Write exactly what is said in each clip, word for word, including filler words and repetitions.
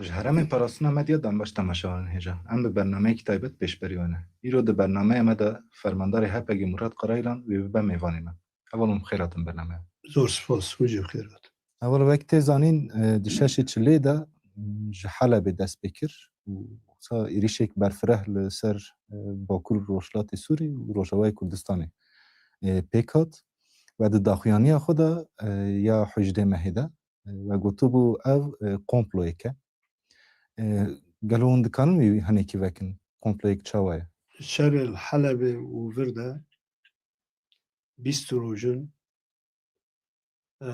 Ji herêmê parastina medya, dembaş temaşevanên hêja. Em bi bernameyekî taybet pêşberî we ne. Îro di bernameya me de fermandarê H P G Murat Karaylan wê bibe mêvanê me. Hevalû, bi xêr hatin bernameya. Zor spas, hûn jî bi xêr hatin. Heval, wek tê zanîn, e, di şeşê çilê de, m, ji Helebê dest pê kir û wisa êrişek berfireh li ser, e, Bakur û Rojhilatê Sûrî û Rojavayê Kurdistanê, e, pêk hat. We di daxuyaniya xwe de, e, ya hejdê mehê de, e, we gotibû ev, e, komployek e. E, gelo hûn dikarin wî hinekî vekin? Komployek çawa ye? Şerê li Helebê û vir de bîst roj in, e,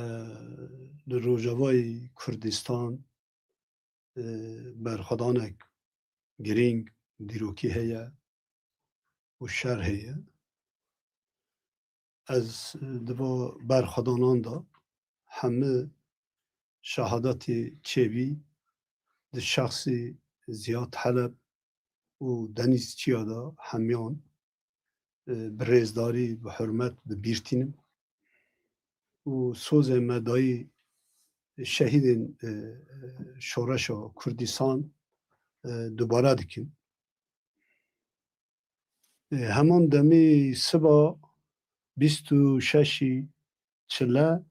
li Rojavayê Kurdistan, e, berxwedanek girîng, dîrokî heye û şer heye. Ez di va berxwedanan de hemî şehadatê çêbî di şexsî Ziyad Heleb û Denîz Çiya de hemiyan, e, bi rêzdarî, bi hurmet bi bîr tînim û sozê me dayî şehîdên, e, şoreşa Kurdistan, e, dubare dikim. E, heman demê siba bîst û şeşî çile,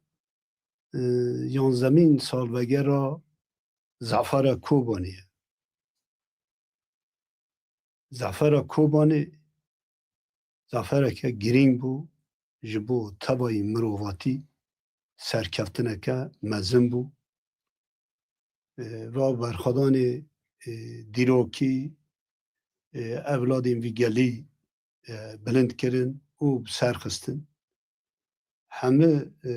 e, yanzdemîn salvegera Zafera Kobanê ye. Zafera Kobanê zafereke girîng bû ji bo tevayî mirovatî, serkeftineke mezin bû. E, va berxwedanê, e, dîrokî, e, evladên vî gelî, e, bilind kirin û bi ser xistin. Hemî, e,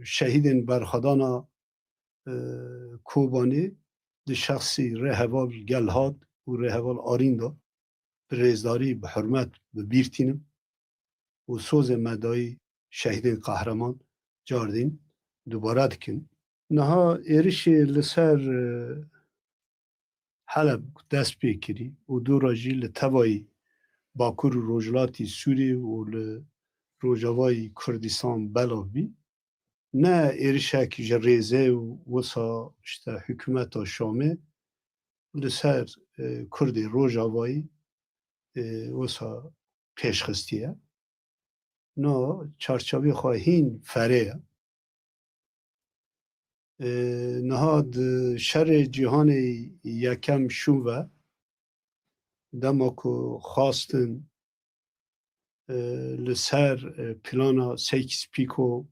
şehîdên berxwedana, e, Kobanê di şexsî rêheval Gelhat û rêheval Arîn de bi rêzdarî, bi hurmet bi bîr tînim û sozê me dayî şehîdên qehreman cardîn dubare dikin. Niha êrişê li ser, e, Heleb dest pê kirî û dû re jî li tevayî Bakur û Rojhilatî Sûrî û li Rojavayî Kurdistan belav bî. Ne êrişek ji rêzê û wisa işte hikûmeta Şamê li ser, e, Kurdê Rojavayî, e, wisa pêşxistiye. No çarçevê xwe hîn ferê ye. E, niha di şerê cîhanê yekem şûn ve, dema ku xwastin, e, li ser, e, plana Sykes-Picot,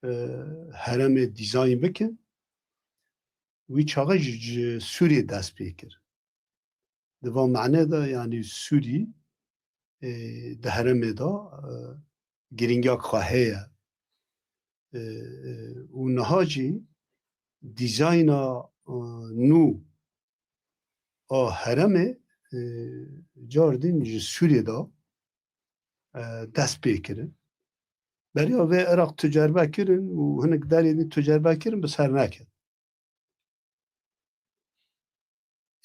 e, herêmê dîzayn bikin, wî çaxê jî ji Sûriyê dest pê kir. Di van mane de, yanî Sûrî, e, di herêmê de, e, girîngiya xwe heye. E, e, û niha jî dîzayna, e, nû a herêmê, e, cardîn ji Sûriyê de, e, dest pê kirin. Beriya vê Iraq ticerbe kirin û hinek derê din ticerbe kirin, bi ser neket.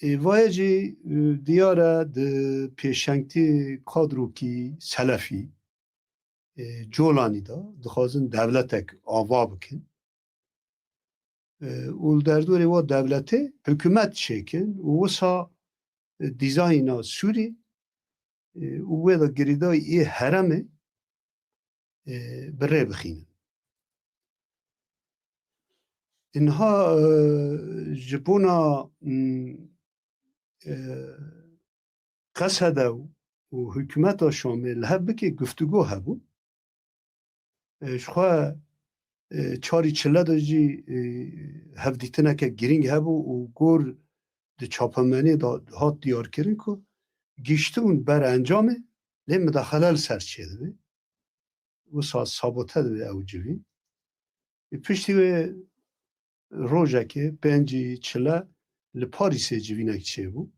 Ê, vaye jî, e, diyar e di pêşengtî kadrokî selefî, e, Colanî de dixwazin dewletek ava bikin. E, û li derdorê wa dewletê hikûmet çêkin û wisa, e, dîzayna Sûrî, e, û wê de girêdayî ê herêmê, e, bi rê bixînin. Niha, e, ji bona, m, e, Qesede û, û hikûmeta Şamê li hev bike guftûgo hebû. E, ji xwe, e, çarî çile de jî, e, hevdîtineke girîng hebû û gor di çapemenê de hat diyarkirin ku gihiştibûn ber encamê, lê midaxele li ser çêdibe. Wisa sabote dibe ew civîn. Ê, piştî wê rojekê pêncî çile li Parîsê civînek çêbû.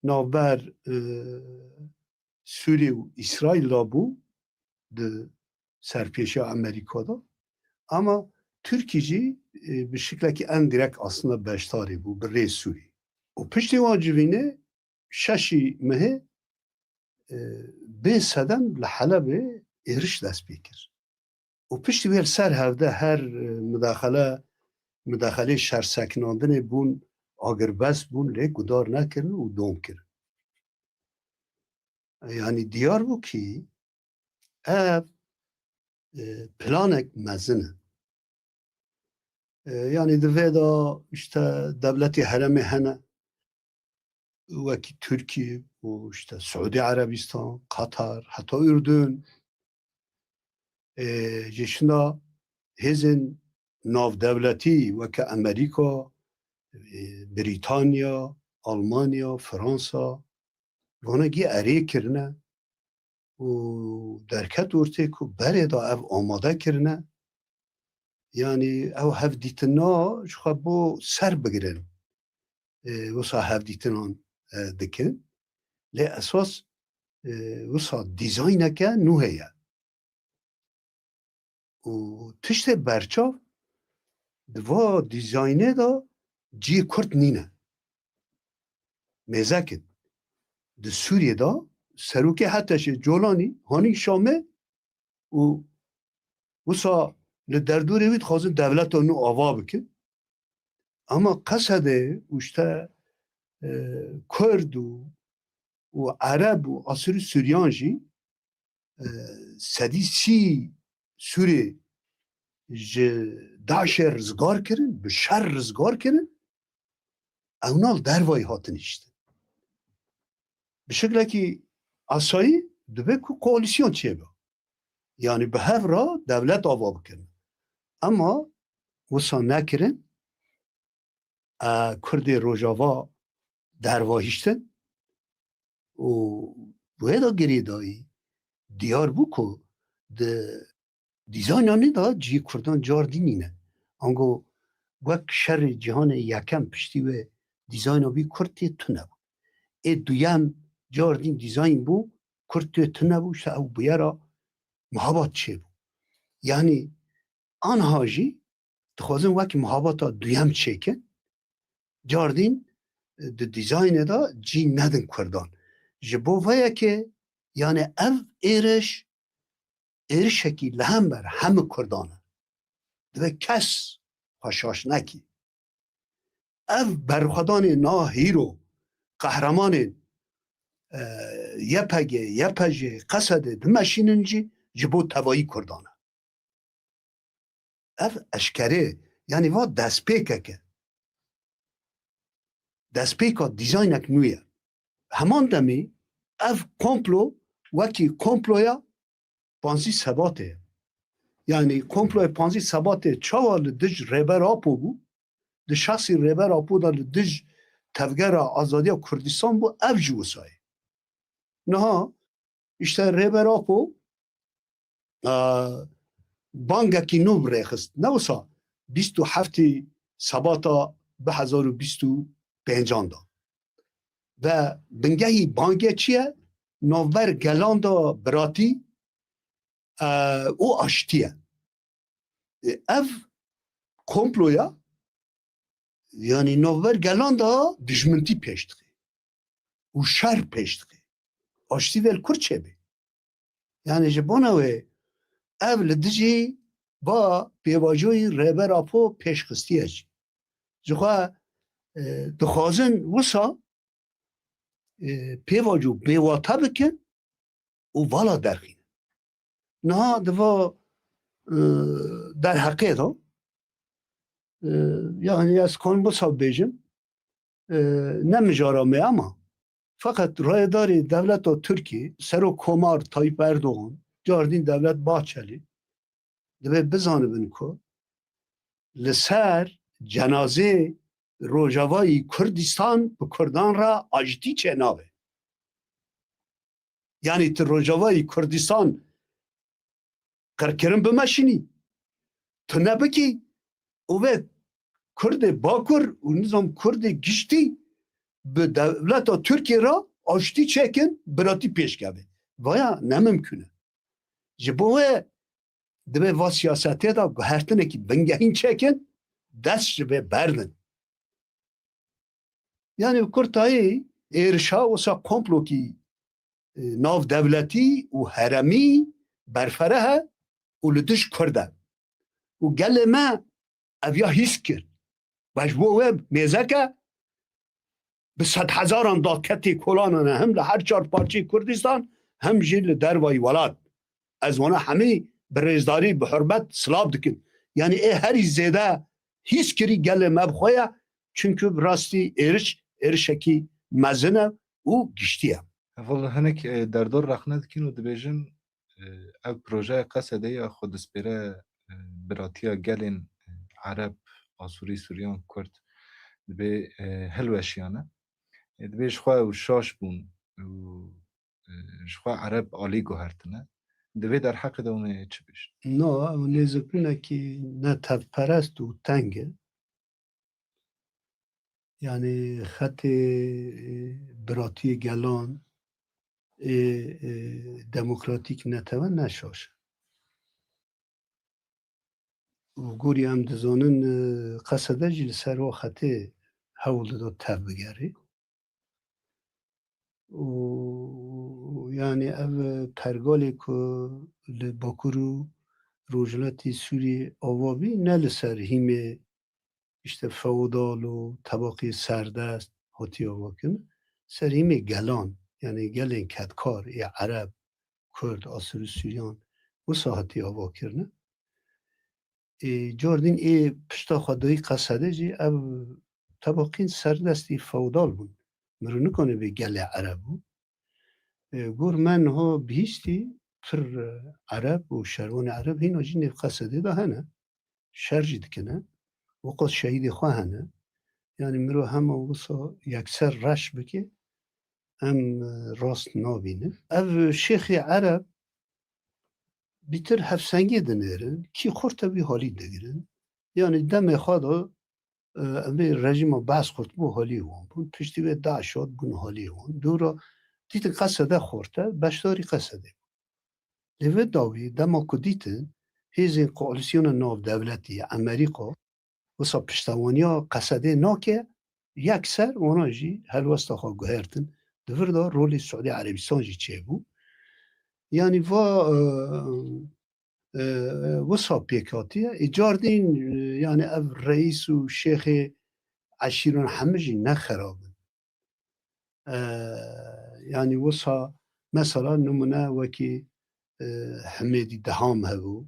Navber, e, Sûrî û Îsraîl de bû di serpêşiya Amerîka de. Ama Tirkî jî, e, bi şiklekî endirek aslında beşdarî bû bi rê Sûrî. Û piştî wan civînê şeşî mehê, e, bê sedem li Helebê êriş dest pê kir. Û piştî wê li ser hevde her, e, midaxele midexelê şerseknandinê bûn, agirbest bûn, lê gudar nekirin û dom kirin. Yanî diyar bû kî ev, e, planek mezin e. E, yanî di vê de işte dewletê herêmê hene, wekî Tirkiye û işte Siûdî Erebistan, Qatar, heta Urdun. E, ji şina hêzên navdewletî weke Amerîka, e, Brîtanya, Almanya, Fransa, vana gî erê kirine û derket ortê ku berê de ev amade kirine. Yanî ew hevdîtina ji xwe bo ser bigirin, e, wisa hevdîtinan, e, dikin. Lê esas, e, wisa dîzayneke nû heye. Û tiştê berçav di va dîzaynê de cihê Kurd nîne. Mêzek in. Di Sûriyê de serokê HTŞê Colanî hanî Şamê û wisa li derdorê wî dixwazin dewleta nû ava bikin. Ama Qesedê û işte, e, Kurd û, û Ereb û Asûrî Suryan jî, e, sedî sî Sûrê ji DAIŞê rizgar kirin, bi şer rizgar kirin, ewna li dervayî hatin hiştin. Bi şeklekî asayî dibe ku koalîsyon çêbe. Yanî bi hev re dewlet ava bikin. Ema wisa nekirin, e, Kurdê Rojava derva hiştin û wê de girêdayî diyar bû ku di dîzayna nê de cihê Kurdan cardî nîne. Ango wek şerê cîhanê yekem piştî wê dîzayna wî Kurd tê tune bû. Ê duyem cardîn dîzayn bû, Kurd tê tune bû, işte ew bûyera mihabat çêbû. Yanî anha jî dixwazin wekî mihabata duyem çêkin, cardîn, e, di dîzaynê de cî nedin Kurdan. Ji bo vê yekê, yanî ev êriş, êrişekî li hember hemî Kurdan e. Divê kes xwe şaş nekî. Ev berxwedanê na hîro qehremanên, e, YPG, YPJ, Qesedê dimeşînin jî ji bo tevayî Kurdan e. Ev eşkerê, yanî va destpêkek e. Destpêka dîzaynek nû ye. Heman demî ev komplo wekî komploya panzdî Sebatê ye. Yanî komploya panzdî Sebatê çawa li dij Rêber Apo bû, di şexsî Rêber Apo de li dij Tevgera Azadiya Kurdistan bû, ev jî wisa ye. Niha işte Rêber Apo, e, bangekî nû bi rê xist. Ne wisa bîst û heftê Sebata du hezar û bîst û pêncan de. Ve bingehî bangê çi ye? Navber gelan de biratî, e, û aştî ye. E, ev komploya, yanî navber gelan de dijmintî pêş dixe û şer pêş dixe. Aştî vê li kur çêbe. Yanî ji bona wê ev li dijî va pêvajoyî Rêber Apo pêş xistiye jî. Ji xwe, e, dixwazin wisa, e, pêvajo bêwate bikin û vala derxînin. Niha di va, e, derheqê de, e, yanî ez kanim wisa bêjim, e, ne mijara me ama feqet rayedarê dewleta Tirkiyê, Serok Komar Tayyip Erdogan, cardîn Devlet Bahçeli, divê bizanibin ku li ser cenazê Rojavayî Kurdistan bi Kurdan re ajitî çênabe. Yanî tu Rojavayî Kurdistan qirkirin bimeşînî, tu nebikî û vê Kurdê Bakur û nizam Kurdê giştî bi dewleta Tirkiyê re aştî çêkin, biratî pêşkeve. Vaya ne mimkun e. Ji bo wê divê va siyasetê de guhertinekî bingehîn çêkin, dest ji vê berdin. Yanî bi kurtayî êrişa wisa komplokî, e, navdewletî û heremî berfereh e û li dij Kurd e. Û gelê me ev ya hîs kir. Ve ji bo wê mêzeke bi sedhezaran daketê kolanane, hem li her çar parçeyê Kurdistan, hem jî li dervayî welat. Ez wana hemî bi rêzdarî, bi hurmet silav dikim. Yanî ê herî zêde hîs kirî gelê me bi xwe ye, çimkî bi rastî êriş, êrişekî mezin e û giştî ye. Heval hinek, e, derdor rexne dikin û dibêjin, e, ev projeya Qesedê ya xwe dispêre, e, biratiya gelên, e, Ereb, Asûrî, Suryan, Kurd dibê, e, hilweşiyane. E, dibê ji xwe ew şaş bûn û, e, ji xwe Ereb alî guhertine. Di vê derheqê de hûn ê çi bêjin? No, ew nêzikbûnekî ne tevperest û teng e. Yanî xetê, e, biratiyê gelan ê, e, demokratîk netewe ne şaş e. Û gorî em dizanin, e, Qesede jî li ser o xetê hewl dida tev bigerê. Û, yanî ev pergalê ku li Bakur û Rojhilatê Sûriyê ava bî, ne li ser hîmê, îşte, feodal û tebaqê serdest hatiye avakirin, ser hîmê gelan, yanî gelên kedkar ê Ereb, Kurd, Asûrî, Sûriyan wisa hatiye avakirin. Ê, cardîn ê pişta xwe dayî Qesedê jî ev tebaqên serdestî feodal bûn. Mirov nikane bê gelê Ereb bû. E, gor me niha bihîstî pir, e, Ereb û şervanê Ereb hîna jî nêv Qesedê de hene. Şer jî dikine. Wexwet şehîdê xwe hene. Yanî mirov hema wisa yekser reş bike, em, e, rast nabînin. Ev şêxê Ereb bîtir hevsengê dinêrin, kî xurt e wî halî digirin. Yanî demê xwe de, e, em ê rejîma Bees xurt bû, halî wan bûn. Piştî wê DAIŞ hat, bûn halî wan. Dûra dîtin Qesede xurt e, beşdarî Qesedê bûn. Lê vê dawî dema ku dîtin hêzên koalîsyona navdewletî, Amerîka, wisa piştewaniya Qesedê nake, yekser wana jî helwesta xwe guhertin. Di vir de rolê Siûdî Erebistan jî çêbû. Yanî va, e, e, wisa pêk hatiye. Ê cardîn, e, yanî ev reîs û şêxê eşîran hemî jî ne xerab in. E, yanî wisa mesela nimûne wekî, e, Himêdî Deham hebû,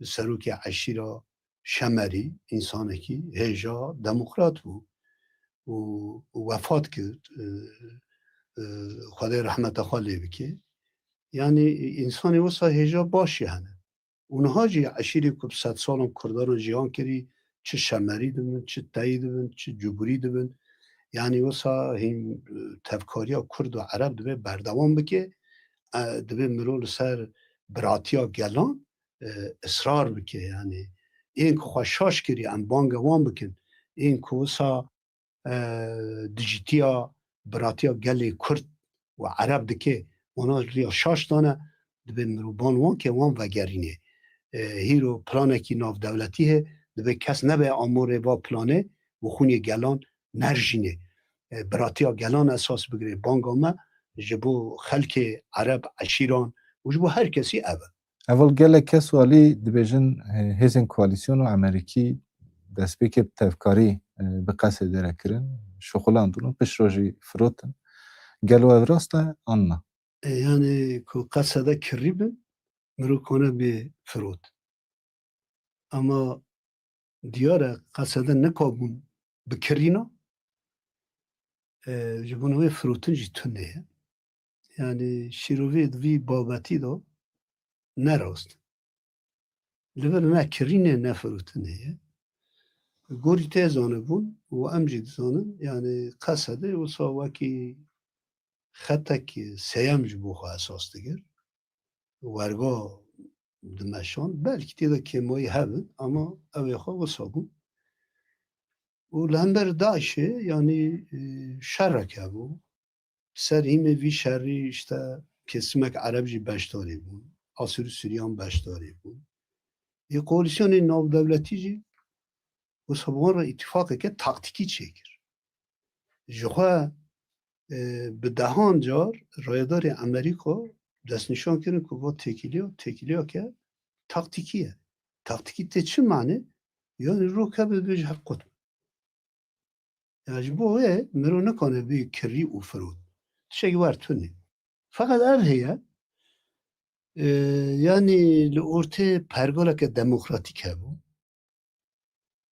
serokê eşîra Şemerî, însanekî hêja demokrat bû û wefat kir, e, e, Xwedê rehmeta xwe lê bike. Yanî însanê wisa hêja başî hene. Û niha jî eşîrê ku bi sedsalan Kurdan re cîhan kirî, çi Şemerî dibin, çi Teyî dibin, çi Cubûrî dibin. Yanî wisa hîn, e, tevkariya Kurd û Ereb divê berdewam bike. E, divê mirov li ser biratiya gelan, e, israr bike. Yanî ên ku xwe şaş kirî, em banga wan bikin. Ên ku wisa e, dijîtiya, biratiya gelê Kurd û Ereb dike, wana riya şaş dane, divê mirovan wan ke wan vegerînê. E, hîro planekî navdewletî heye, divê kes nebe amorê va planê û xûnê gelan nerjînê. E, biratiya gelan esas bigirê. Banga me ji bo xelkê Ereb, eşîran û ji bo her kesî ev e. Heval gelek kes û alî dibêjin, e, hêzên koalîsyon û Amerîkî destpêkê bi tevkarî, e, bi Qesedê re kirin, şuxilandin û piştre jî firotin. Gelo ev rast e an na? E, yanî ku Qesede kirî bin, mirov kane bê firot. Ama diyar e, Qesede nikabûn bikirîna, e, ji bo wê firotin jî tune ye. Yanî şîrovê di vî babetî de ne rast. Li vir ne kirînê ne firotinê ye. Gorî tê zanibûn û em jî dizanin, yanî Qesede wisa wekî xetek seyem ji bo xwe esas digir. Werga dimeşand. Belkî tê de kêmayî hebin, ama ew ê xwe wisa bû. Û li hember DAIŞê, yanî, e, şerek hebû. Ser hîmê vî şerî, işte, kesimek Ereb jî beşdarî bûn. Asûrî Suryan beşdarî bûn. Ê koalîsyonê navdewletî jî wisa bi wan re îtîfaqeke taktîkî çêkir. Ji xwe, e, bi dehan car rayedarê Amerîka destnîşan kirin ku va têkiliya, têkiliyeke taktîkî ye. Taktîkî tê çi mane? Yanî rok hebe bêje hev qut. Ya ji bo wê miro nikane bê kirî û firot. Tiştekî wer tune. Feqet ev heye, e, yanî li ortê pergoleke demokratîk hebû.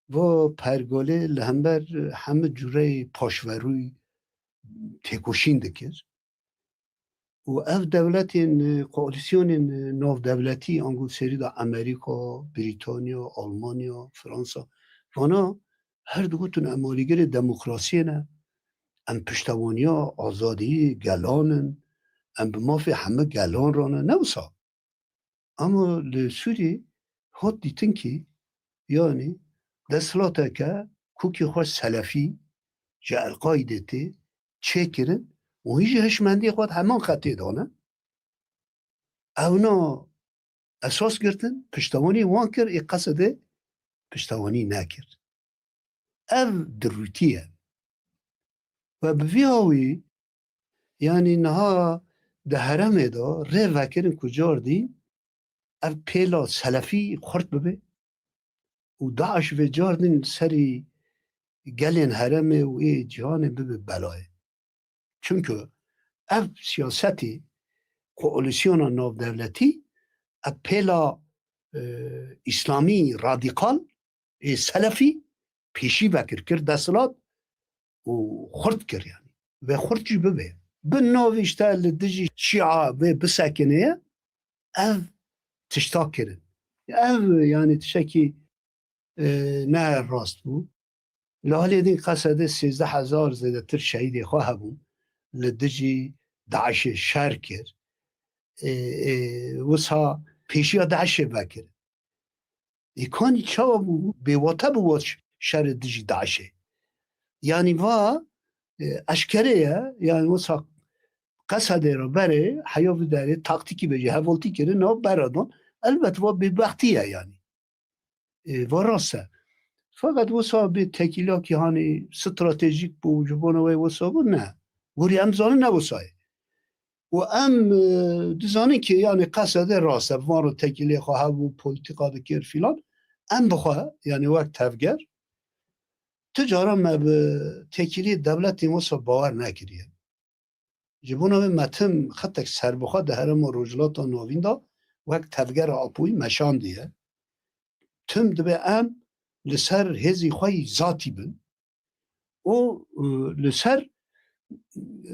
Vo pergolê li hember hemû cûreyê paşverûyî têkoşîn dikir. Û ev dewletên, e, koalîsyonên, e, navdewletî, ango serî de Amerîka, Brîtanya, Almanya, Fransa, vana her digotin em alîgirê demokrasiyê ne, em piştewaniya azadiyê gelan in, em bi mafê hemû gelan re ne. Ne wisa. Ama li Sûriyê hat dîtin kî, yanî desthilateke kokê xwe selefî ji El-Qaîdê tê çêkirin û hîn jî hişmendiyê xwe di heman xetê de ne. Ewna esas girtin, piştewanî wan kir, ê Qesedê piştewanî nekir. Ev dirûtî ye. Ve bi vî awî, yanî niha di herêmê de rê vekirin ku cardî ev pêla selefî xurt bibe û DAIŞ vê cardîn serî gelên herêmê û ê cîhanê bibe belayê. Çimku ev siyasetî koalîsyona navdewletî, ev pêla, e, îslamî radîkal ê selefî pêşî vekir, kir desthilat û xurt kir yanî. Ve xurt jî bibe. Bi navê işte li dijî Şîa vê bisekinê ye, ev tişta kirin. Ev yanî tiştekî, e, ne rast bû. Li alî din Qesedê sêzdeh hezar zêdetir şehîdê xwe hebûn. Li dijî DAIŞê şer kir. E, e, wisa pêşiya DAIŞê vekir. Ê kanî çawa bû? Bêwate bû wa şerê dijî DAIŞê. Yanî va, e, eşkere ye, yanî wisa Qesedê re berê, heya vî derê taktîkî bêje, hevaltî kirin, nav bera dan. Elbet va bêbextî ye yanî. E, va rast e. Feqet wisa bê tekîlakî hanî stratejîk bû, ji bona wê wisa bû, ne. Gorî em zanin ne wisa ye. Û em, e, dizanin ki, yanî Qesedê rast e, van re tekîlê xwe hebû, polîtîka dikir filan. Em bi xwe, yanî wek tevger, tu cara me bi tekîlê dewletên wisa bawer nekiriye. Ji bona wê me tim xetek serbixwe di herêma Rojhilata Navîn de wek tevgera Apoyî meşandiye. Tim dibe em li ser hêzî xwe yî zatî bin û, e, li ser, e,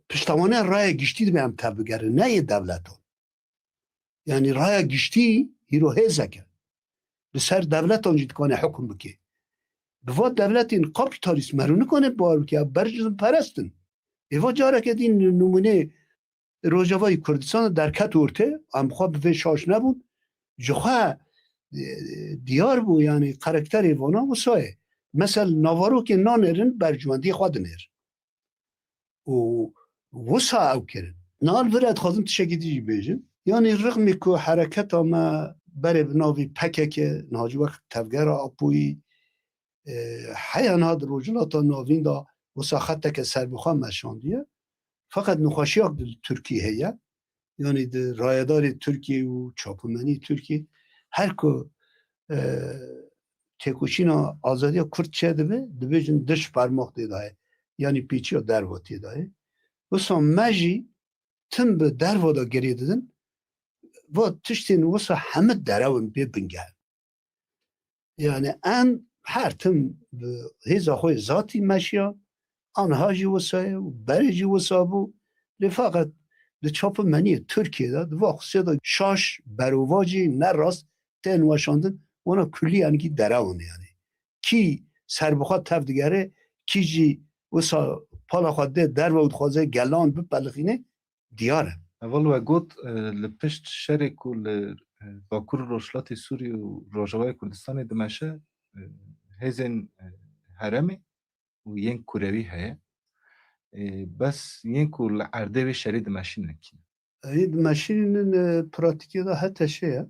piştewana raya giştî dibe em tevbigerin, ne yê dewletan. Yanî raya giştî hîro hêzek e. Li ser dewletan jî dikane hukm bike. Bi va dewletên kapîtalîst mero nikane bawer bike, ev berjizm perest in. Ê va careke din nimûnê Rojavayê Kurdistan derket ortê, em xwe bi vê şaş nebûn. Ji xwe, e, diyar bû, yanî karakterê vana wisa ye. Mesel, navarokên nanêrin berjwendiyê xwe dinêr. Û wisa ew kirin. Niha li vir ez dixwazim tiştekî din jî bêjim. Yanî rixmî ku hereketa me berê bi navî P K K, niha jî wek tevgera Apoyî, e, heya niha di Rojhilata Navîn de wisa xeteke serbixwe meşandiye. Feqet nexweşiyak di Tirkiyê heye. Yanî di rayedarê Tirkiyê û çapemenî Tirkiyê her ku, e, têkoşîna azadiya Kurd çêdibe, dibêjin diş fermax tê de ye. Yanî pêçiya derva tê de ye. Wisa me jî tim bi derva de girê didin. Va tiştên wisa hemû derew in bê bingeh. Yanî em her tim bi hêza xwe yê zatî meşiyan, anha jî wisa ye û berê jî wisa bû. Lê feqet di çapemeniyê Tirkiyê de di va qisê de şaş, berovajî, ne rast tên weşandin, wana kullî yanî derew in yanî. Kî serbixwe tev digere, kî jî wisa pala xwe dê derve û dixwaze gelan bipelixîne, diyar e. Heval we got, e, li pişt şerê ku li, e, Bakur û Rojhilatê Sûriyê û Rojavayê Kurdistanê dimeşe, e, hêzên, e, herêmê û yên kurewî heye. E, bes yên ku li erdê vê şerê dimeşînin kî ne? Ê dimeşînin, e, pratîkê de H T Ş ye.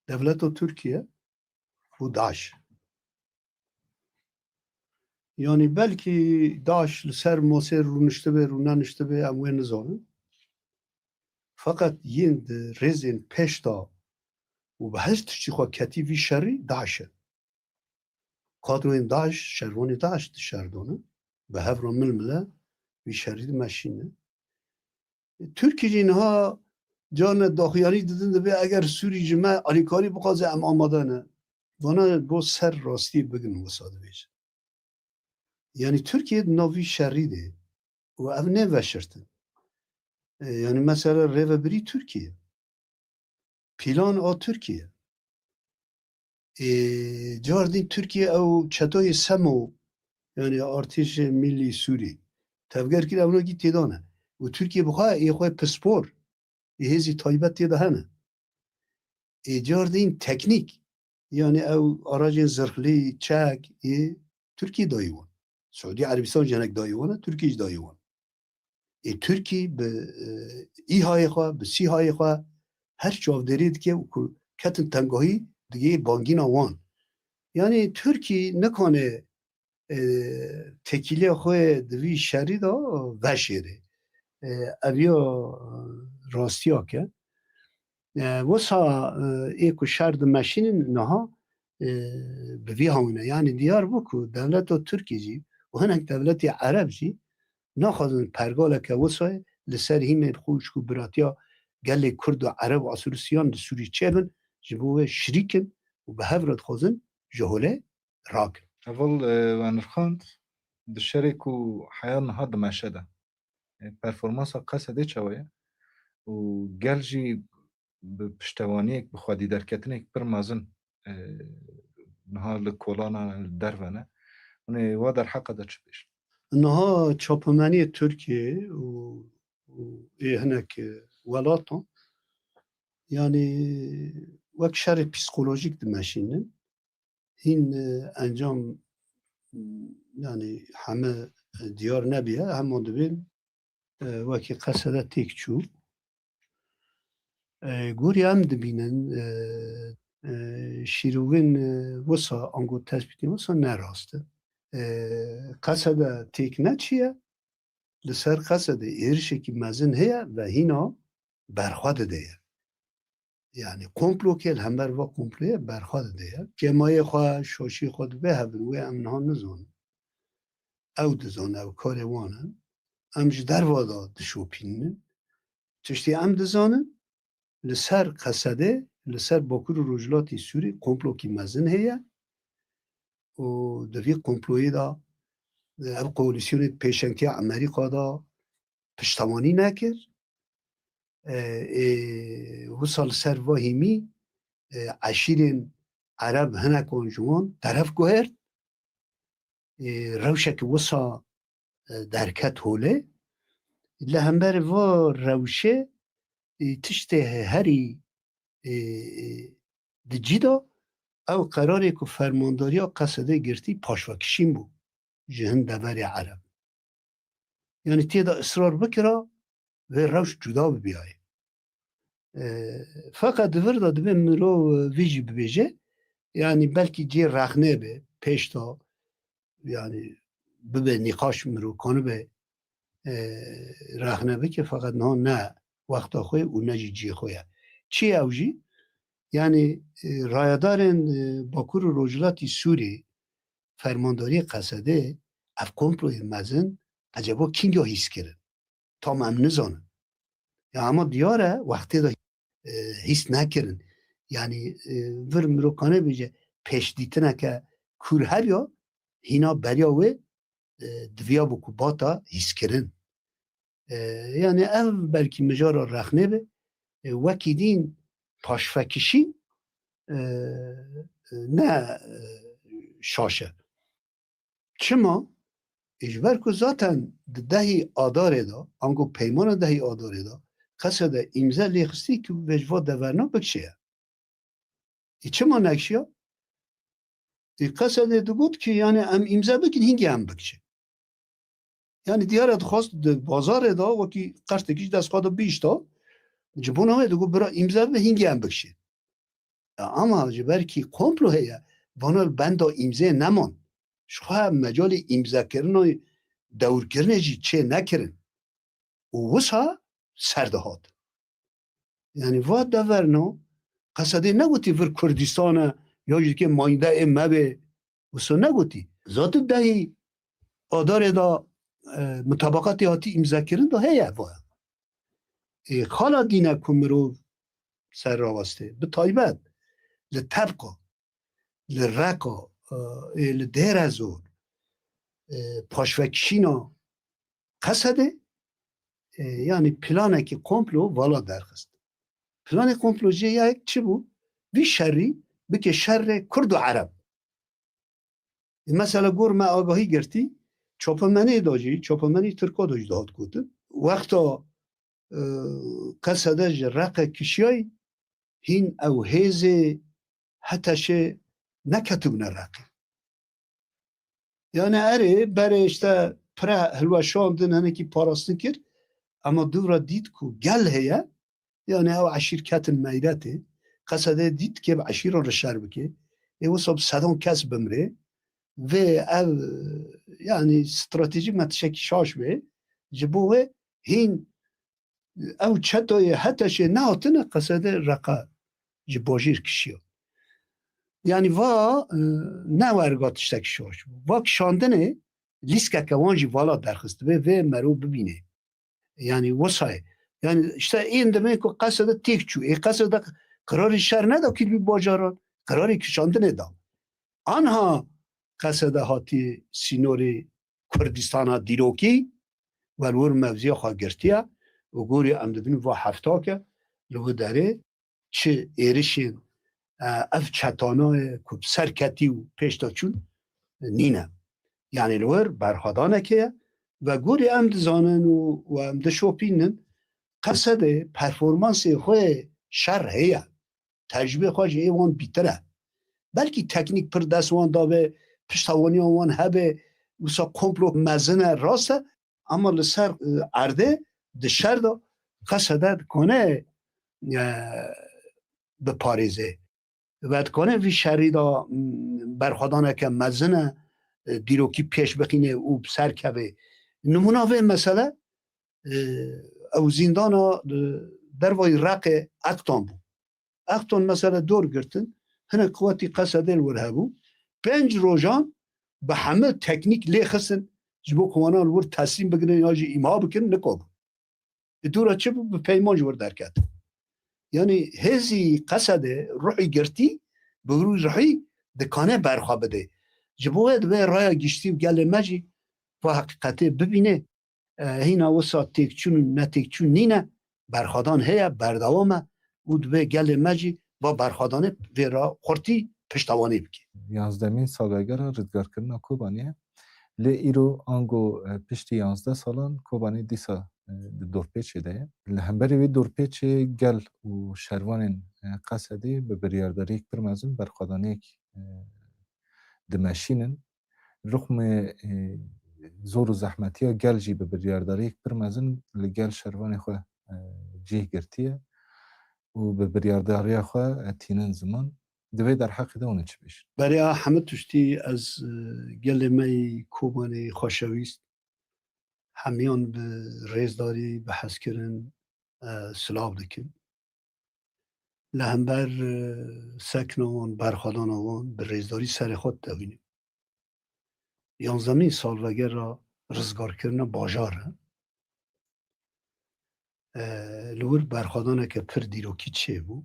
Dewleta Tirkiye û DAIŞ. Yanî belkî DAIŞ li ser masê rûniştibe, rûneniştibe, em wê nizanin. Feqet yên di rêzên pêş de û bi her tiştî xwe ketî vî şerî DAIŞ e. Kadroyên DAIŞ, şervanê DAIŞ dişerdone. Bi hev re mil mile vî şerî dimeşîne. Tirkî jî niha carne daxuyanî didin, dibê eger Sûrî ji me alîkarî bixwaze, em amade ne. Vana bo ser rastî bigin, wisa dibêje. Yanî Tirkiye di nav vî şerî de û ev ne veşirtin. E, yanî mesela rêvebirî Tirkiye. Pîlan a Tirkiye. Ê, car din Tirkiye ew çetoyê SEMO, yanî Artêşê Millî Sûrî, tevger kir, ew nakî têda ne. Û Tirkiye bi xwe ê xwe pispor, ê hêzî taybet tê de hene. Ê car din teknîk, yanî ew aracên zirxlî, çek, ê Tirkiye dayî wan. Siûdî Erebistan jî hinek dayî wan e, Tirkiye jî dayî wan. Ê Tirkî bi, e, îhayê xwe, bi sîhayê xwe her çavdêrî dike û ku ketin tengahî digihê bangîna wan. Yanî Tirkî nikane, e, têkiliya xwe di vî şerî de veşêrê. E, ev ya, e, rastiya ke. E, wisa, e, ê ku şer dimeşînin niha, e, bi vî hawîne. Yanî diyar bû ku dewleta Tirkî jî û hinek dewletê Ereb jî naxwazin pergaleke wisa li ser hîmên xwe û ji ku biratiya gelê Kurd û Ereb û Asûrisiyan li Sûrî çêbin, ji bo wê şirîk in û bi hev re dixwazin ji holê rakin. Heval, e, we nirxand, di şerê ku heya niha dimeşe de, e, performansa Qesedê çawa ye? Û gel jî bi piştewaniyek, bi xwedî derketinek pir mezin, e, niha li kolana, li derve ne. Hûn ê wa derheqa de çi bêjin? Niha çapemeniyê Tirkiyê û, û ê hinek, e, welatan, yanî wek şerê psîkolojîk dimeşînin. Hîn, e, encam, yanî heme, e, diyar nebiye, hema dibên, e, wekî Qesede têk çû. E, gorî em dibînin, e, e, şîrovên, e, wisa, ango tespîtên wisa ne rast in. E, Qesede têk neçiye, li ser Qesedê êrişekî mezin heye ve hîna berxwe dide ye. Yanî komplokê li hember va komployê berxwe dide ye. Kêmayê xwe, şaşiyê xwe dibe hebin, wê em niha nizanin. Ew dizane, ew karê wan e. Em ji derva de dişopînin. Tiştê em dizanin, li ser Qesedê, li ser Bakur û Rojhilatê Sûrî komplokî mezin heye û di vî komployê de, e, ev koalîsyonê pêşengtiya Amerîka de piştewanî nekir. E, ê, wisa li ser va hîmî, e, eşîrên Ereb hinek wan ji wan teref guhert. E, rewşeke wisa, e, derket holê. Li hember va rewşê, e, tiştê herî, e, e, di cî de ew qerarê ku fermandariya Qesedê girtî paşvekişîn bû ji hin deverê Ereb. Yanî tê de israr bikira vê rewş cuda bibiyayê. E, feqet di vir de dibê mirov, e, vî jî bibêje, yanî belkî cê rexnê be, pêş de, yanî bibe nîqaş, mirov kanibe, e, rexne bike, feqet niha ne wexta xwe û ne jî cihê xwe ye. Çi ye ew jî? Yanî, e, rayedarên, e, Bakur û Rojhilatî Sûrî, fermandariyê Qesedê, ev komployê mezin, ecebo kînga hîs kirin? Tam em nizanin. Ya ama diyar e, wextê de, e, hîs nekirin. Yanî, e, vir mirokane bêje pêşdîtineke kûr hebya, hîna beriya wê, e, diviya bû ku bata hîskirin. E, yanî ev belkî mijara rexnê be, e, wekî dîn paşvekişîn, e, ne, e, şaş e. Çima? Ji ber ku zaten di dehî Adarê de, ango peymana dehî Adarê de, Qesede îmze lê xistî ku vê ji va deverna bikişiye. Ê çima nekişiya? Ê Qesedê digot ki, yani, em îmze bikin, hingê em bikişin. Yani diyar e dixwast di bazarê de wekî qertekî ji dest xwe de bihişta, ji bona wê digot, bira îmze be, hingê em bikişin. E, ama ji ber kî komplo heye, vana li benda îmzê neman. Ji xwe mecalê îmzekirina dewrkirinê jî çê nekirin. Û wisa ser dihat. Yani va deverna, Qesedê negotî vir Kurdistan e, ya jî dikê mayînde ê me be. Wisa negotî. Zaten dehî Adarê de, e, mutabaqatê hatî îmzekirin de heye vaya. Ê, xala dîne ku mirov ser rawestê, bi taybet li Tebqa, li Reqa, e, ê, li Dêrezor, e, paşvekişîna Qesedê, e, yanî planekî komplo vala derxist. Planê komplo jê ya yek çi bû? Vî şerî bike şerê Kurd û Ereb. Mesela gor me agahî girtî, çapemenê de jî, çapemenî Tirka de jî dihat gotin. Wexta, e, Qesede ji Reqe kişiyayî, hîn ew hêzê Heteşê neketibûne Reqê. Yani erê, berê işte pire hilweşandin, hinekî parastin kir, ama dû re dît ku gel heye, yani ew eşîr ketin meyretê, Qesede dît kê bi eşîran re şer bike, ê wisa bi sedan kes bimrê, vê ev, yani stratejî me tiştekî şaş bê, ji bo wê hîn ew çetoyê Heteşê nehatine Qesede Reqa ji bajêr kişiya. Yani va, e, ne werga tiştek şaş bû. Va kişandinê lîskeke wan jî vala derxist, vê, vê mero bibîne. Yani wisa ye. Yani işte ên demê ku Qesede têk çû. Ê Qesede qirarê şer neda kî bi bajaran, qirarê kişandinê da. Anha Qesede hatî sînorê Kurdistana dîrokî, welwir mevziya xwe girtiye û gorî em dibin va hefta ke li wi derê çi êrişên, e, ev çetana ye ku bi ser ketî û pêş de çûn nîne. Yani li wir berxwedanekê ye ve gorî em dizanin û, û em dişopînin, Qesedê performansê xwe şer heye. Tecrûbê xwe ji ê wan bîtir e. Belkî teknîk pir dest wan dabe, piştewaniya wan hebe, wisa komplo mezin e, rast e, ama li ser, e, erdê di şer de Qesede dikane, e, biparêze. Ve dikane vî şerî de, m, berxwedaneke mezin e, e, dîrokî pêş bixîne û bi ser keve. Nimûna vê mesele, e, ew zîndana, e, dervayî Reqê Ektan bû. Ektan mesela dor girtin, hinek quwetî Qesedê li wir hebû. Pênc rojan bi heme teknîk lê xistin, ji bo ku wana li wir teslîm bigirin ya jî îmha bikin, nikabû. Bi dû re çi bû? Bi peyman ji wir derket. Yanî hêzî Qesedê, ruhî girtî, bi rû ruhî dikane berxwe bide. Ji bo wê divê raya giştî û gelê me jî va heqîqetê bibîne. E, hîna wisa têkçûn û netêkçûn nîne, berxwedan heye, berdewam e û divê gelê me jî va berxwedanê vê re xurtî piştewanî bike. Yanzdemîn salvegera ridgarkirina Kobaniyê. Lê îro ango, e, piştî yanzdeh salan Kobanî dîsa, e, di dorpêçê de ye. Li hemberî wê dorpêçê gel û şervanên, e, Qesedê bi biryardariyek pir mezin berxwedaniyek, e, dimeşînin. Rixmê, e, zor û zehmetiya gel jî bi biryardariyek pir mezin li gel şervanê xwe, e, cih girtiye û bi biryardariya xwe, e, tînin ziman. Di vê derheqê de hûn ê çi bêjin? Berê a hemû tiştî ez, e, gelê me yî Kobanê xweşewîst, hemiyan bi rêzdarî, bi hezkirin, e, silav dikim. Li hember, e, sekna wan, berxwedana wan bi rêzdarî serê xwe ditewînim. Yanzdemîn salvegera rizgarkirina bajar e. E, li wir berxwedaneke pir dîrokî çêbû.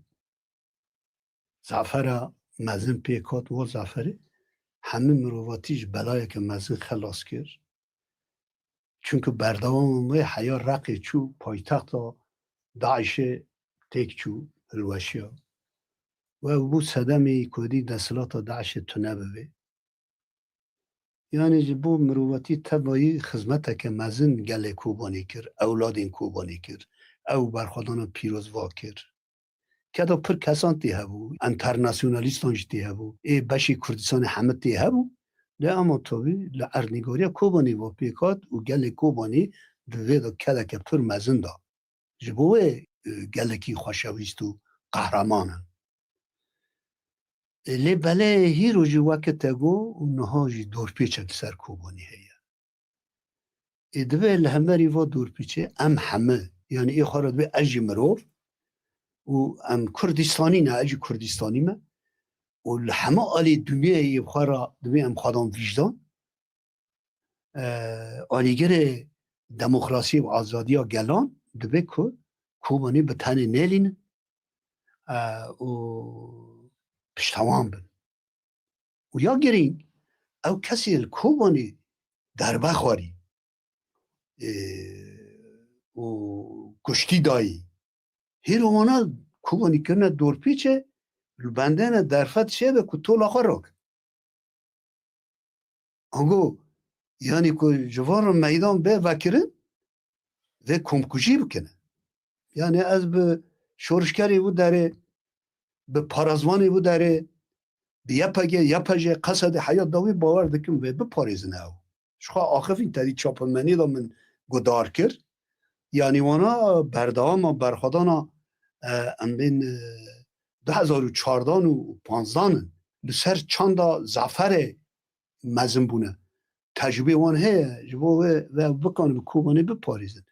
Zafera mezin pêk hat, wa zaferê hemî mirovatî ji belayeke mezin xelas kir. Çunku berdewam wê heya Reqê çû, paytexta DAIŞê têk çû, hilweşiya. Û ew bû sedemê ku dî desthilata DAIŞê tune bibe. Yanî ji bo mirovatî tevayî xizmeteke mezin gelê Kobanê kir, ewladên Kobanê kir, ew berxwedana pîroz va kir. Keda pir kesan tê hebû, enternasyonalîstan jî tê hebû, ê beşê Kurdistanê hemû tê hebû. Lê ama tabî li erdnîgariya Kobanê va pêk hat û gelê Kobanê di vê de kedeke pir mezin da. Ji bo wê, e, gelekî xweşewîst û qehreman in. E, lê belê hîro jî weke te got û niha jî dorpêçek li ser Kobanî heye. Ê, divê li hemberî va dorpêçê em heme, yanî ê xwe re divê ez jî mirov û em Kurdistanî ne, ez jî Kurdistanî me. û li hemû alî dinyayê xwe re divê em xwedan vîjdan. E, alîgirê demokrasiyê û azadiya gelan dibe ku Kobanî bi tenê nelînin, e, û piştewan bin. Û ya girîng, ew kesê li Kobanî derbe xwarî, e, û kuştî dayî. Hêro wana Kobanî kirine dorpêçe, li bendene derfet çêbe ku tola xwe rakin. Ango, yanî ku ji van re meydan be vekirin, vê komkujî bikine. Yanî ez bi şorişkerê wî derê, bi parazvanê wî derê, bi Y P G, Y P J, Qesedê Heyat dawî bawer dikim vê biparêzine ew. Ji xwe axifîn tedî çapemenî de min guhdar kir. Yanî wana berdewama berxwedana, e, em bên, e, du hezar û çardan û panzdan in. Li ser çanda Zaferê mezin bûne. Tecrûbê wan heye, ji bo wê ve bikan bi Kobanê biparêzin.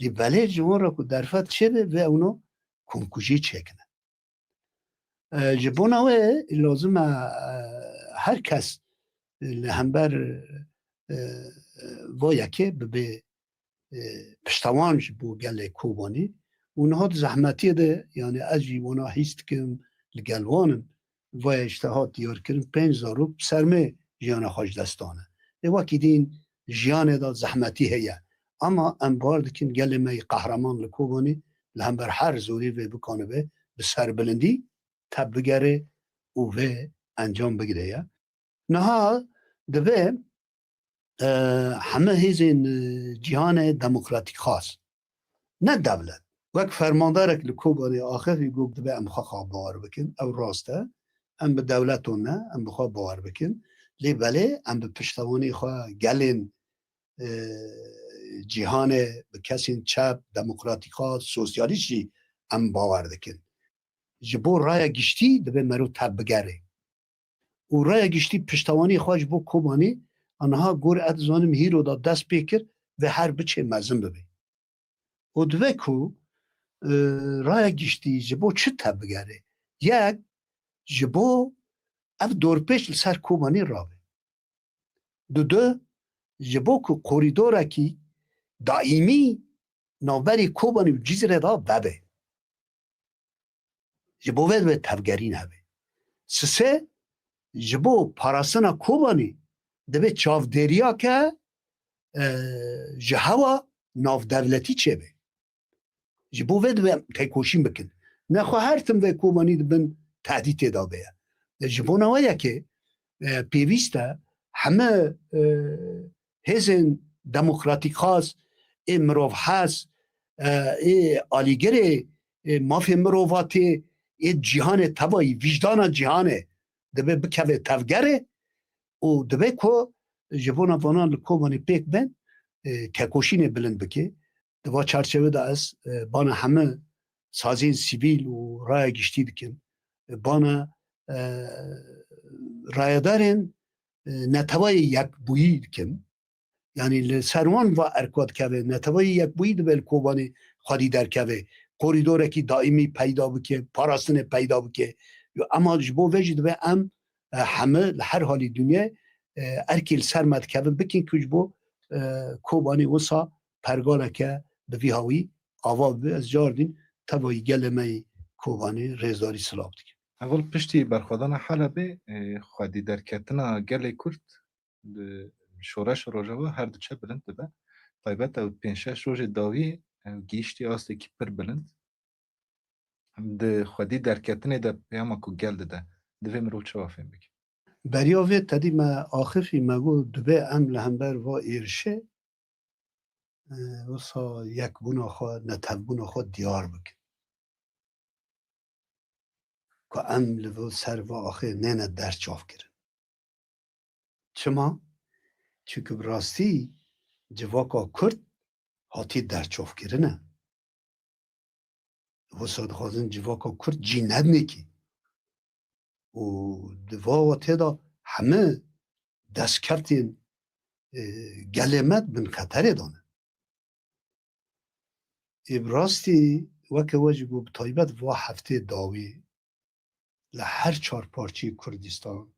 Lê belê ji wan re ku derfet çêbe, vê ewna komkujî çêkine. E, ji bona wê lazim e, e, her kes li hember, e, va yekê bibe, e, piştewan ji bo gelê Kobanî û niha di zehmetiyê de, yanî ez jî wana hîs dikim, li gel wan im, va yê ji te hat diyarkirin, pênc zarok bi sermê jiyana xwe ji dest dane. Lê wekî din jiyanê de zehmetî heye. Ama em bawer dikin gelê me yê qehreman li Kobanî li hember her zorî vê bikanibe bi serbilindî tep bigere û vê encam bigire ye. Niha divê, e, heme hêzên, e, cîhanê demokratîkxwaz, ne dewlet, wek fermandarek li Kobanê axifî got, divê em xwe xwe bawer bikin. Ew rast e. Em bi dewletan ne, em bi xwe bawer bikin. Lê belê em bi piştewanî xwe gelên, e, cîhanê, bi kesên çep, demokratîkxwaz, sosyalîst jî em bawer dikin. Ji bo raya giştî divê mero tev bigere. Û raya giştî piştewanî xwe ji bo Kobanî, aniha gor ez dizanim hîro da dest pê kir, vê her biçê mezin bibe. Û divê ku, e, raya giştî ji bo çi tev bigere? Yek, ji bo ev dorpêç li ser Kobanî rabe. Dudu, ji bo ku korîdorekî daîmî navberî Kobanî û Cizîrê de vebe. Ji bo vê divê tevgerîn hebe. Sisê, ji bo parastina Kobanî divê çavdêriya ke, e, ji hewa navdewletî çêbe. Ji bo vê divê em têkoşîn bikin. Nexwe her tim vê Kobanî di bin tehdîtê de be ye. Ji bona wê yekê, e, pêwîst e heme, e, hêzên demokratîkxwaz, ê mirovhez, e, ê alîgirê, ê mafê mirovatê, ê cîhanê tevayî, vîjdana cîhanê dibe bikeve tevgerê û dibe ku ji bona vana li Kobanê pêk bên, e, tekoşînê bilind bike. Di va çarçeve de ez, e, bana heme sazên sivîl û raya giştî dikim. E, bana, e, rayedarên, e, Neteweyê Yekbûyî dikim. Yanî li ser wan va erka dikeve. Neteweyê Yekbûyî dibe li Kobanê xwedî derkeve. Korîdorekî daîmî peyda bike, parastinê peyda bike. Ema ji bo vê jî dibe em, e, heme li her halî dinyê, e, erkê li ser me dikevin bikin ku ji bo, e, Kobanê wisa pergaleke bi vî hawî ava bibe. Ez cardîn tevayî gelê me yê Kobanê rêzdarî silav dikim. Heval piştî berxwedana Helebê, e, xwedî derketina gelê Kurd di şoreşa Rojava her diçe bilind dibe. Taybet ew pênc şeş rojê dawî ew gihîştî astekî pir bilind. Em di xwedî derketinê de peyama ku gel dide, divê mirov çawa fêm bike? Beriya vê tedî me axifî me got, divê em li hember va êrişê, e, wisa yekbûna xwe, netevbûna xwe diyar bikin. Ku em li vir ser va axê nêne derçavkirin. Çima? Çimkî bi rastî civaka Kurd hatî derçavkirine. Wisa dixwazin civaka Kurd cî nedinê kî. Û di va watê de heme destkeftên, e, gelê me di bin xeterê de ne. Ê bi rastî weke we jî got, bi taybet va heftê dawî li her çar parçeyê Kurdistan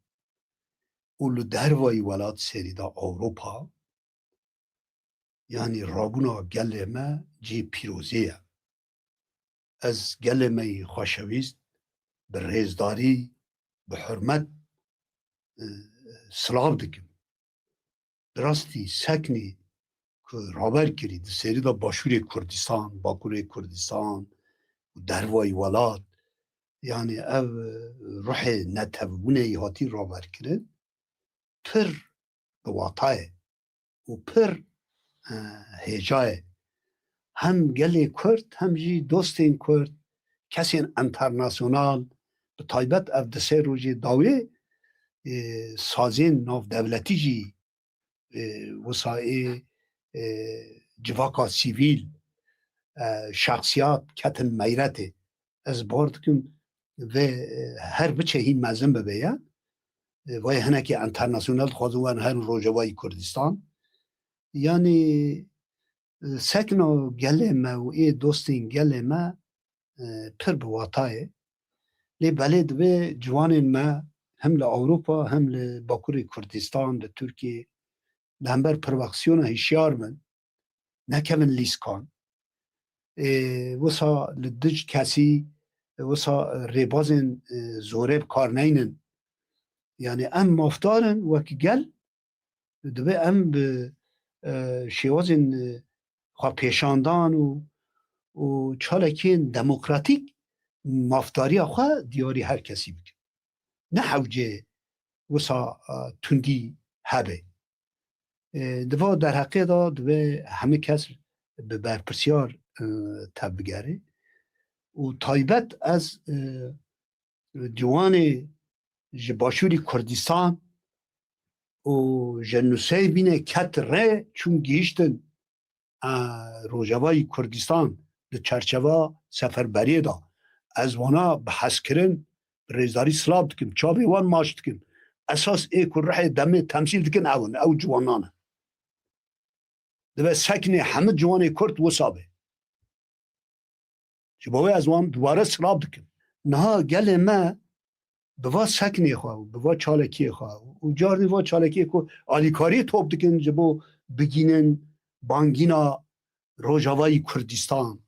û li dervayî welat serî de Ewropa, yanî rabûna gelê me cihê pîrozê ye. Ez gelê me yî xweşewîst, bi rêzdarî, bi hurmet, e, silav dikim. Bi rastî seknî ku raber kirî di serî de Başûrê Kurdistan, Bakurê Kurdistan û dervayî welat, yanî ev, e, ruhê netevbûnê yî hatî raber kirin, pir bi wata ye û pir, e, hêja ye. Hem gelê Kurd, hem jî dostên Kurd, kesên enternasyonal, bi taybet ev di sê rojê dawê, e, sazên navdewletî jî, e, wisa ê, e, civaka sivîl, e, şexsiyat ketin meyretê. Ez bar dikim vê, e, her biçe hîn mezin bibe ye. E, vay hinekî enternasyonel dixwazin werin herin Rojavayî Kurdistan. Yanî, e, sekna gelê me û ê dostên gelê me, e, pir bi wata ye. Lê belê divê ciwanên me hem li Ewropa hem li Bakurê Kurdistan, li Tirkiyê, li hember provokasyona hişyar bin, nekevin lîskan. E, wisa li dij kesî, wisa rêbazên, e, zorê bi kar neynin. Yanî em mafdar in wek gel, divê em bi, e, şêwazên, e, xwepêşandan û, û çalakiyên demokratîk mafdariya xwe diyarî her kesî bikin. Ne hewcê wisa, e, tundî hebe. E, di va derheqê de divê hemî kes bi berpirsiyar, e, tevbigere û taybet ez, e, ciwanê ji Başûrî Kurdistan û ji Nusêybînê ket rê çûn gihiştin, e, Rojavayî Kurdistan di çerçeva seferberiyê de. Ez wana bi hezkirin, bi rêzdarî silav dikim, çavê wan maç dikim. Esas ê ku rihê demê temsîl dikin ew in, ew ciwanan in. Divê seknê hemî ciwanê Kurd wisa be. Ji bo wê ez wan dubare silav dikim. Niha gelê me bi va seknê xwe û bi va çalakiyê xwe û cardî va çalakiyê ku alîkariyê top dikin ji bo bigînin bangîna Rojavayî Kurdistan.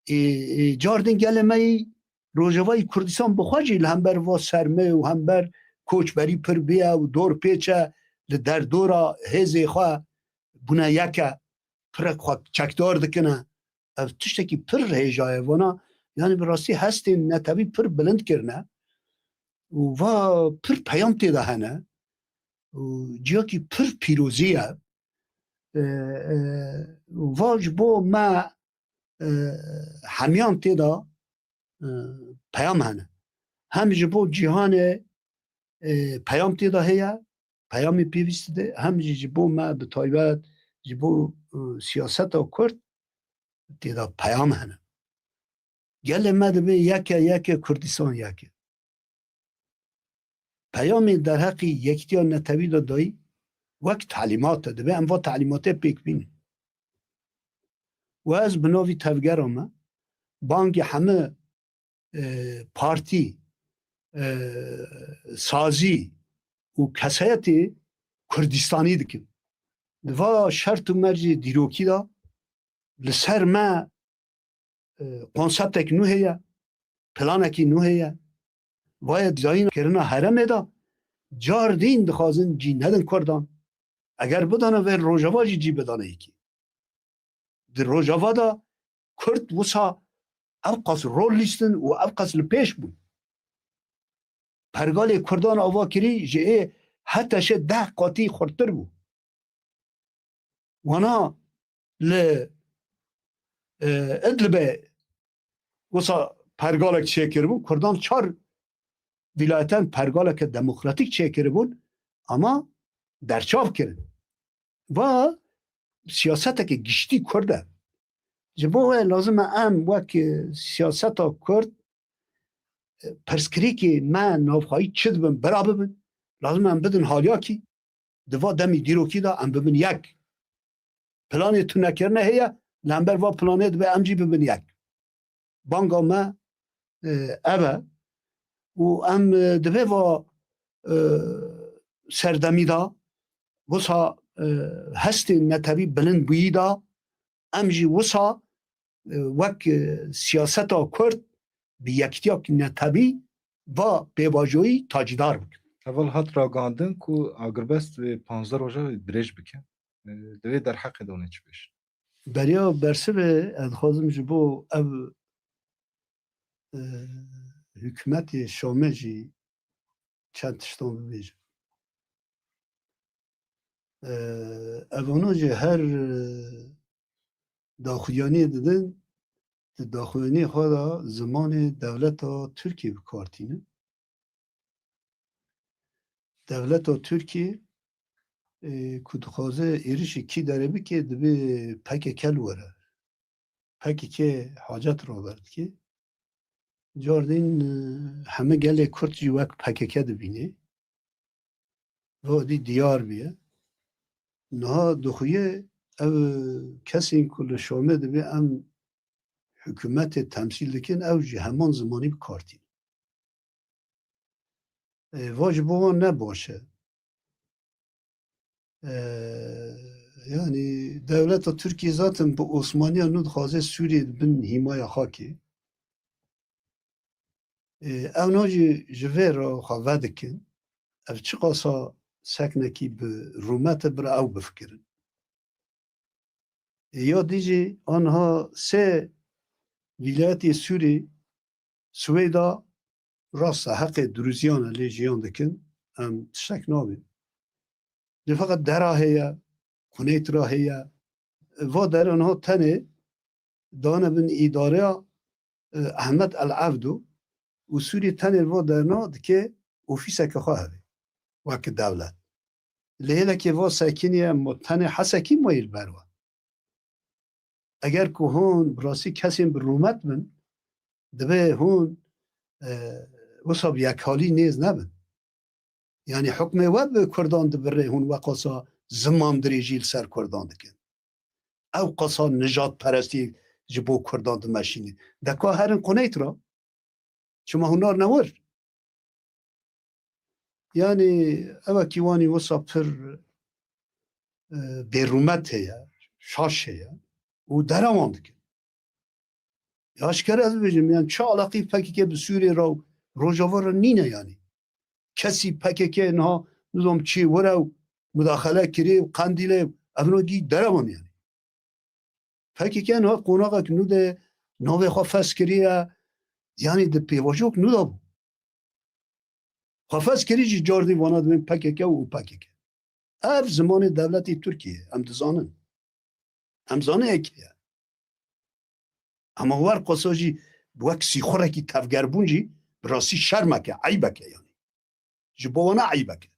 Ê, ê, cardin gelê me yî Rojavayî Kurdistan bi xwe jî li hember va sermê û hember koçberî pir bûye û dor pêç e, li derdora hêzê xwe bûne yek e, pirek xwe çekdar dikine. Ev tiştekî pir hêja ye vana, yanî bi rastî hestên netewî pir bilind kirine û va pir peyam tê de hene û ciyakî pir pîrozî ye. E, e, va ji bo me, e, hemiyan tê de, e, peyam hene. Hem ji bo cîhanê, e, peyam tê de heye, peyamê pêwîstî de, hem jî ji bo me bi taybet, ji bo, e, siyaseta Kurd tê de peyam hene. Gelê me divê yek e, yek e, Kurdistan yek e. Peyamê derheqî yekîtiya netewî de dayî wek telîmat e. Divê em va telîmatê pêk bînin. Û ez bi navî tevgera me bangî hemî, e, partî, e, sazî û kesayetê Kurdistanî dikim. Di va şert û mercê dîrokî de li ser me, e, konseptek nû heye, planekî nû heye. Vaye dizayîn kirina herêmê de cardîn dixwazin cî nedin Kurdan. Eger bidane vê Rojava jî cî bidane yekî. Di Rojava de Kurd wisa ev qas rol lîstin û ev qas li pêş bûn. Pergalê Kurdan ava kirî ji ê HTŞê deh qatî xurttir bû. Wana li, e, Idlibê wisa pergalek çêkiribû, Kurdan çar vîlayetan pergaleke demokratîk çêkiribûn, ama derçav kirin. Va siyaseteke giştî Kurd e. Ji bo wê lazim e em wek, e, siyaseta Kurd, e, pirsgirêkê me navxweyî çi dibin, bira bibin. Lazim e em bidin halyakî. Di va demî dîrokî de em bibin yek. Planê tunekirine heye, li hember va planê dibe em jî bibin yek. Banga me, e, ev e. û em, e, di vê va, e, serdemî de, wisa, e, hestên netewî bilind bûyî de, em jî wisa, e, wek, e, siyaseta Kurd bi yekitiyek netewî va pêvajoyî tacîdar bikin. Heval hat ragihandin ku agirbest wê panzdeh roja dirêj bike. E, di vê derheqê de hûn ê çi bêjin? Beriya bersivê ez dixwazim ji bo ev, e, hikûmetê Şamê jî çend tiştan bibêjim. E, evana jî her, e, daxuyaniyê didin, di daxuyaniyê xwe de zimanê dewleta Tirkiyê bi kar tînin. Dewleta Tirkiyê, e, ku dixwaze êrişê kî derê bike, divê P K K li were. P K K hacet raber dike. Cardîn, e, heme gelê Kurd jî wek P K K dibîne. Vadî diyar bûye. Niha dixuye ev kesên ku li Şamê dibê em hikûmetê temsîl dikin, ew jî heman zimanî bi kar tînin. E, va ji bo wan ne baş e. E, yanî dewleta Tirkiyê zaten bi Osmaniya nû dixwaze Sûriyê di bin hîmaya xwe kê. E, ew na jî ji vê re xwe vedikin. Ev çiqasa seknekî bi rûmet e, bira ew bifikirin. E, ya dî jî anha sê vîlayetê Sûrî, Swêda, rast e, heqê Drûziyan e, lê jiyan dikin, em tiştek nabin. Lê feqet dera heye, Quneytra heye. Va dera niha tenê dane bin îdareya, e, Ehmed El Evdo û Sûrî tenê va derna dike ofîseke xwe hebe weke dewlet. Lê hêlekê va sekiniye, ma tenê Hesekî mayî li ber we. Eger ku hûn bi rastî kesên bi rûmet bin, divê hûn, e, wisa bi yekhalî nêz nebin. Yanî hukmê we bi Kurdan dibirê, hûn weqasa ziman dirêjî li ser Kurdan dikin. Ew qasa nijadperestî ji bo Kurdan dimeşînin. De ka herin Quneytra. Çima hûn narine wir? Yanî evekî wanî wisa pir, e, bêrûmet heye, şaş heye û derewan dikin. Ya ji kere ez bibêjim, yani çi alaqî P K K bi Sûriyê re û Rojava re nîne yanî. Kesî P K K niha nizam çi were û mudaxele kirê û Qendîlê û evnagî derewan yanî. P K K niha qonaxek nû de navê xwe fes kiriye, yanî di pêvajoyek nû de bû. Xwe fes kirî jî cardî vana dibên P K K û P K K. Ev zimanê dewletê Tirkiyê ye, em dizanin. Em zanin ê kê ye. Ema wer qasa jî wek sîxurekî tevgerbûn jî bi rastî şermek e, eybek e yanî. Ji bo wana eybek e.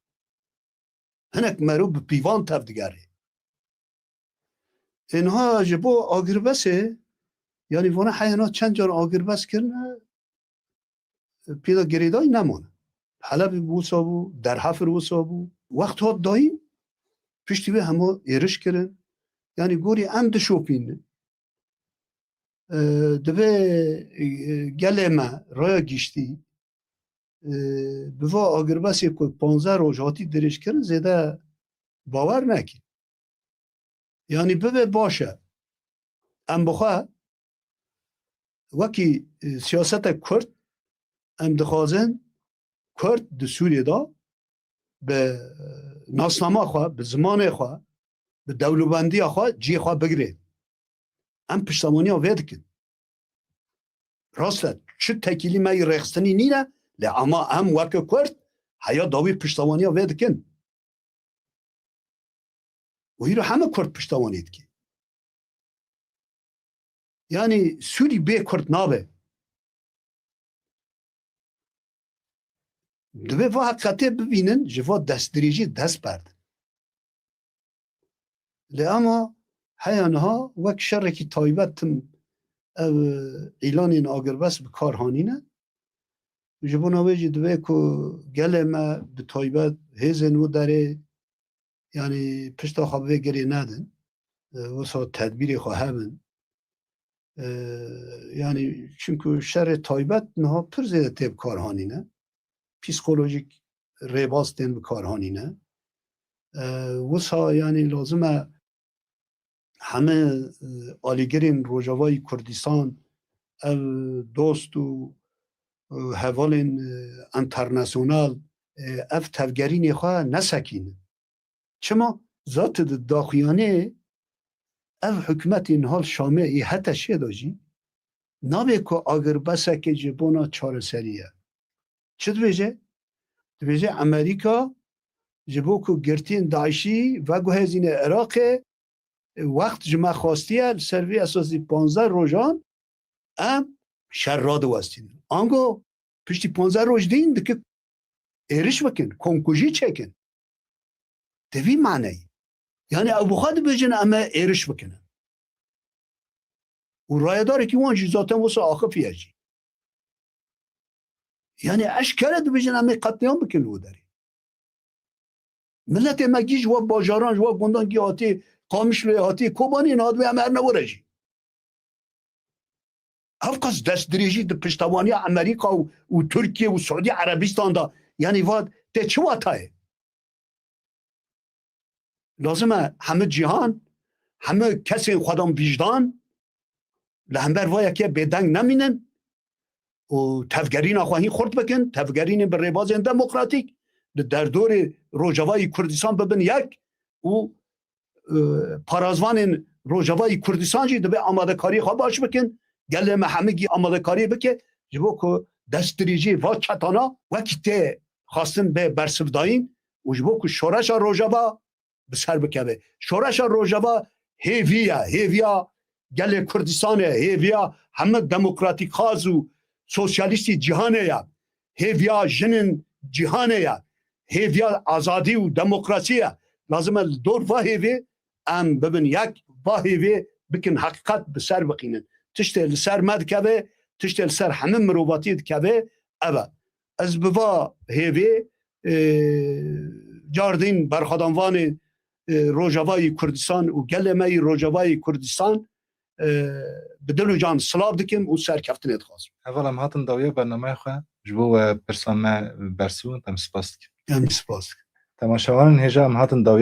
Hinek merû bi pîvan tev digerê. Ê niha ji bo agirbesê, yanî vana heyana çend car agirbest kirine, pê de girêdayî nemane. Helebê wisa bû, Derhefir wisa bû. Wext hat dayîn, piştî wê hema êriş kirin. Yanî gorî em dişopînin. E, divê, e, gelê me raya giştî, e, bi va agirbesê ku panzdeh roj hatî dirêjkirin zêde bawer nekin. Yanî bibe baş e. Em bi xwe wekî, e, siyasetek Kurd, em dixwazin Kurd di Sûriyê de bi, e, nasnama xwe, bi zimanê xwe, bi dewlobendiya xwe cihê xwe bigire. Em piştevaniya vê dikin. Rast e, çi tekîlî me yî rêxistinî nîne, lê ama em weke Kurd heya dawî piştevaniya vê dikin. Û hîro heme Kurd piştewanî dike. Yanî Sûrî bê Kurd nabe. Divê va heqetê bibînin, ji va destdirêjî dest berdin. Lê ama heya niha wek şerekî taybet tim ev îlanên agirbest bi kar hanîne. Ji bona wê jî divê ku gelê me bi taybet hêzên wî derê, yanî pişta xwe bi vê girê nedin. E, wisa tedbîrê xwe hebin. E, yanî çimku şerê taybet niha pir zêde tê bi kar hanîne. psîkolojîk rêbaz tên bi kar hanîne. E, wisa, yanî, lazim e heme, e, alîgirên Rojavayî Kurdistan, ev dost û, e, hevalên, e, enternasyonal, e, ev tevgerînê xwe nesekînin. Çima? Zat di daxuyanê ev hikûmetê niha li Şamê ê heta şê de jî nabe ku agirbesekê ji bona çareserî ye. Çi dibêje? Dibêje Amerîka ji bo ku girtiyên DAIŞî veguhezîne Iraqê, wext ji me xwestiye, li ser vî esasî panzdeh rojan em şer radiwestînin. Ango piştî panzdeh roj dîn dike êriş bikin, komkujî çêkin. Di vî maneyî. Yanî ew bi xwe dibêjin em ê êriş bikinin. Û rayedarekî wan jî zaten wisa axifiye jî. Yanî eşkere dibêjin em ê qetlîam bikin li wê derê. Miletê me gî ji we bajaran, ji we gundan gî hatî, Qamişloyê hatî, Kobaniyê hatibê em erne were jî. Ev qas destdirêjî di piştevaniya Amerîka û, û Tirkiye û Siûdî Erebistan de, yanî va tê çi watayê? Lazim e hemû cîhan, hemû kesên xwedan vîjdan li hember va yekê bêdeng nemînin û tevgerîna xwe hîn xurt bikin, tevgerînên bi rêbazên demokratîk li derdorê Rojavayî Kurdistan bibin yek û, e, parazvanên Rojavayî Kurdistan jî dibe amadekariyê xwe baş bikin. Gelê me hemî gî amadekariyê bike ji bo ku destdirêjiyê va çetana wekî tê xwestin bê bersivdayîn û ji bo ku şoreşa Rojava bi ser bikeve. Şoreşa Rojava hêvî ye, hêviya gelê Kurdistanê, hêviya hemû demokratîkxwaz û sosyalîstî cîhanê ye, hêviya jinên cîhanê ye, hêviya azadî û demokrasî ye. Lazim e li dor va hêvê em bibin yek, va hêvê bikin heqîqet bi ser bixînin. Tiştê li ser me dikeve, tiştê li ser hemû mirovatiyê dikeve, ev e. Ez bi va hêvê, e, cardîn berxwedanvanê, e, Rojavayî Kurdistan û gelê me yî Rojavayî Kurdistan, e, bi dil û can silav dikim û serkeftinê dixwazim. Heval, em hatin dawiya bernameya xwe, ji bo we pirsa me bersivand, em spas dikin. Em spas dikin. Temaşevanên hêja, em hatin dawiya